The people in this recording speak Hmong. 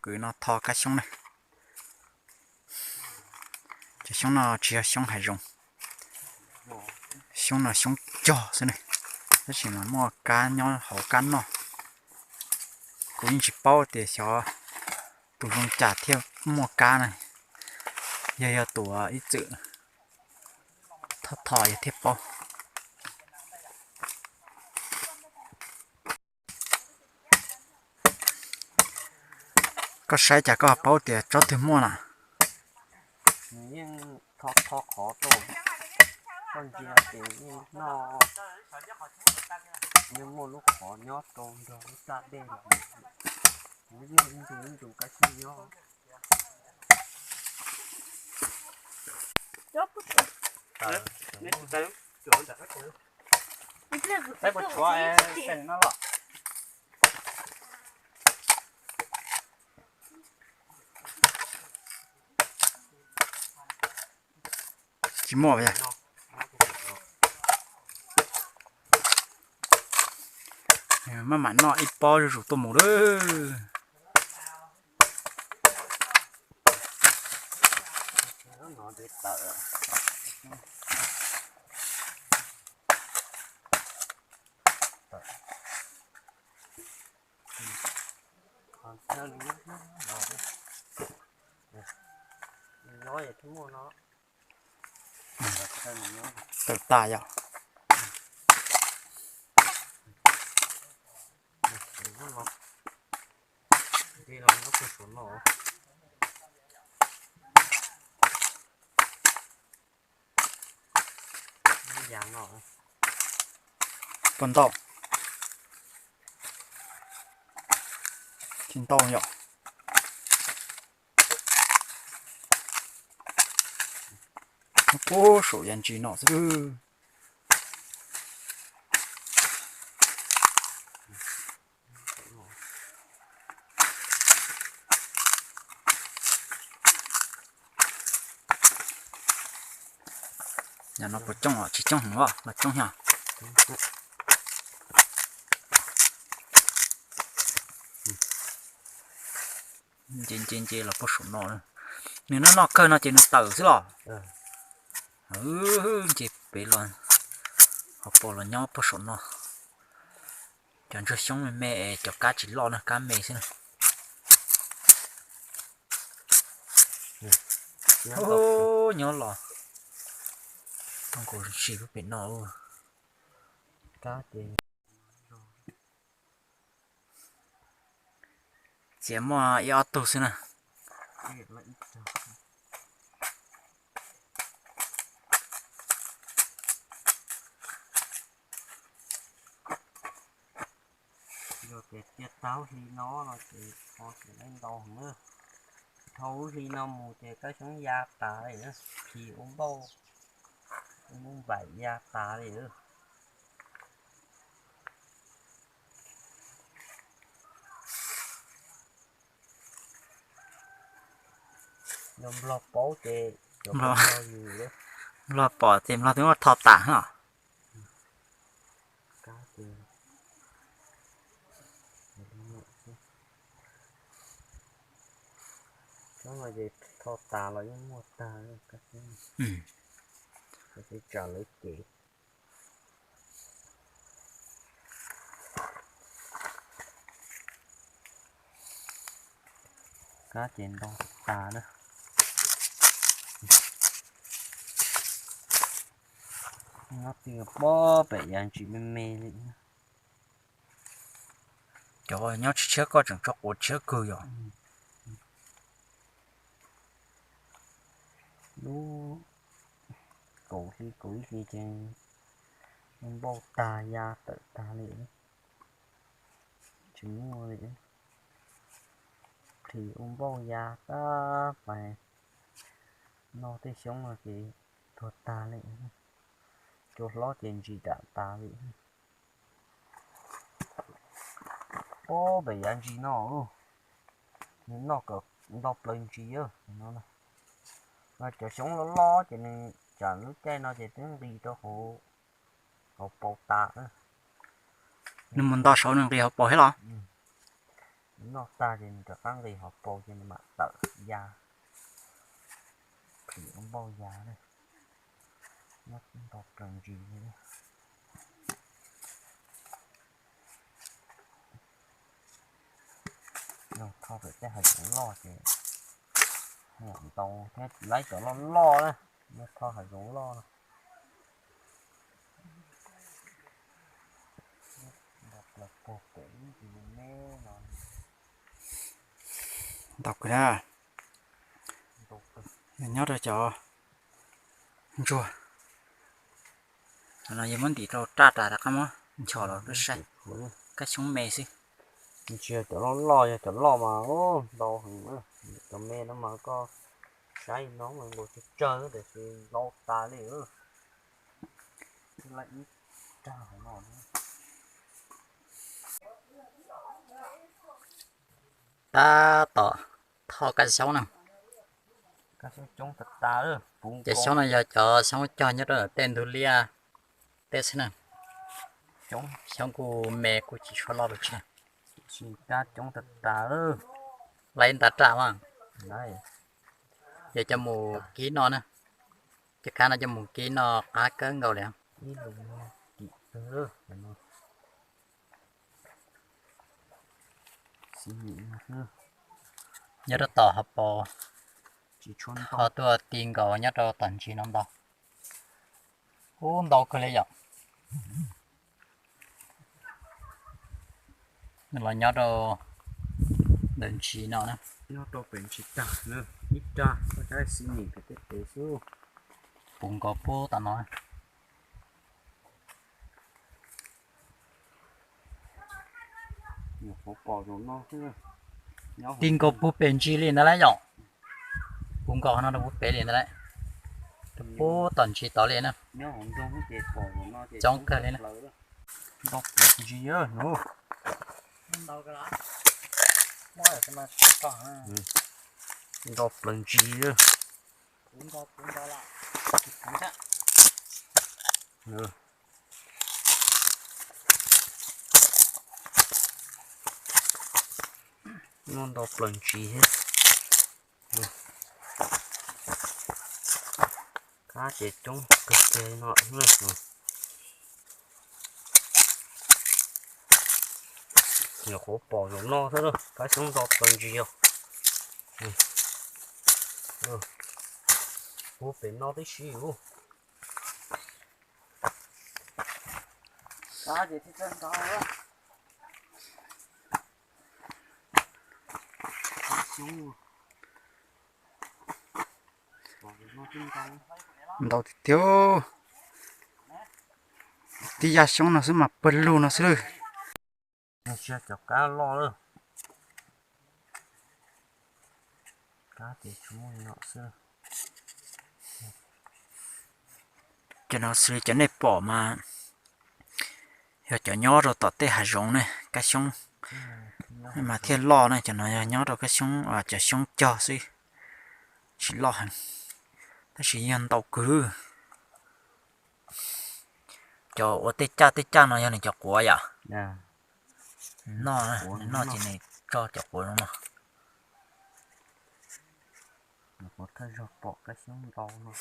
Kwv no tho kab xyoob na. Cov xyoob no tsis yog xyoob hav zoov, xyoob no xyoob cog xwb ne, tab sis mas muaj kab nyob hauv kab noj. Kuv yeej tsis paub tias xyov tus zoo cas thiaj muaj kab na, yog yog tus ib txwm tho tho yog thiaj paub. Koj saib cas koj paub tias tsob twg muaj na? Nws yeej tho tho qhov rau, koj ntsia ces yeej noj, yeej muaj lub qhov nyob rau nrog lub raj dej los, nws yeej ib ntus ib ntus kab xyoob nyob. Tsis muaj. Maj mam noj ib pob zuj zus tuaj mus lawm. Tawm tas yom. Puas ntau? Tsis ntau yom. Puag saum yav ntsis no xwb. Yog no puas coob os, tsis coob heev os, los coob yog. Nce nce nce los puag saum no. Nws noj noj kawg no ces nws tawm xwb los. Nce pem los, hauv paus los nyob puag saum no. Cov ntsuag xyoob me me es cov kab tsis loj na, kab me xwb na. Nyob los, nkaus si pem no. Txiav muaj ib ob tug xwb na. Yog tias cia tag lub hli no no ces ho tseem ntau heev na. Dhau lub hli no mus ces kab xyoob ya tas li na, phis ua npauj, ua npauj npaim ya tas li. Yog nplog paub ces, nplog pom ces nplog twb muab tho tas os. Tho tas los yeej muaj tag, tsam lawv ces. Kab ces ntau tas na. Nyob twj pob pem yav ntsis me me li. Cov nyob tshiab tshiab koj tseem tso quav tshiab kawg yom. Lub kaum hli kaum ib hli ces npauj tag ya tawm tag li, tsis muaj li. Phis ua npauj ya tab pais, noj tej xyoob no ces tuag tag li. Cua hlob ces ntsis dam tas li. Ob pem yav ntsis no, nws noj kom ntau plaws ntsis no. Cov xyoob loj loj ces nws tsam lub caij no ces twb nqis rau hauv paus tas. Nws mus nto saud nws nqis hauv paus thiab los? Noj tag ces nws rov qab nqis hauv paus ces nws mam tawm ya, phim npauj ya na. Nyob ntau plaws ntsis li. Yog thauj pem tej hav zoov loj ces ntau thiab, lawv cov loj loj na, yog thauj hav zoov loj no. Ntau kawg na, nyob rau cov ntsuag no, yog muab ntim rau raj ras rov qab muab nchos los saib, kab xyoob me xwb. Tsis yog cov loj loj, yog cov loj mas ntau heev, cov me no mas koj saib no mas nkaus tsawg tsawg tiam sis ntau tas li. Tab tom thauj kab xyoob na. Cov xyoob no yog cov xyoob cog nyob rau tej ntug liaj tej xwb na. Xyoob kuj me kuj tsis tshua loj pes tsawg. Laib nta raj mas, yog coj mus kib noj na. Cov kab no coj mus kib noj qab kawg nkaus li. Nyob rau tom hauv paus, ho tuaj ti nkaus nyob rau tom ntsis no ntau. Ub, ntau kawg li yom. Los nyob rau ntawm ntsis no na. Nyob rau pem ntsis tag na, ib raj, koj saib xib nim pem tej pem xwb. Puv nkaus puag tom no. Ti nkaus puag pem ntsis li ntawd lauj yom. Puv nkaus no rau puag pem li ntawd lauj. Rau puag tom ntsis tod li na. Coob kawg li na. Ntau plaws ntsis, ntau plaws ntsis. Noj ntau plaws ntsis thiab. Kab ces coob kawg kiag no. Nyuam qhuav pom zaum no xwb, kab xyoob ntau plaws ntsis os. Puag pem no tib si ub. Ntau tiag tiag. Tib yaj xyoob no xwb mas pawg lug no xwb lawm. Cov kab loj lawm. Kab ces tsuas muaj no xwb. Cov no xws li cov nej pom mas yog cov nyob rau tom tej hav zoov ne, kab xyoob mas thiaj loj na. Cov no yog nyob rau kab xyoob, cov xyoob cog xwb, tsis loj heev, tab sis yog ntau kawg. Cov ua tej caj tej caj no yog nws cov quav yom. Noj, noj ces nws tso cov quav zoo no. Thawj zaug pom kab xyoob ntau no.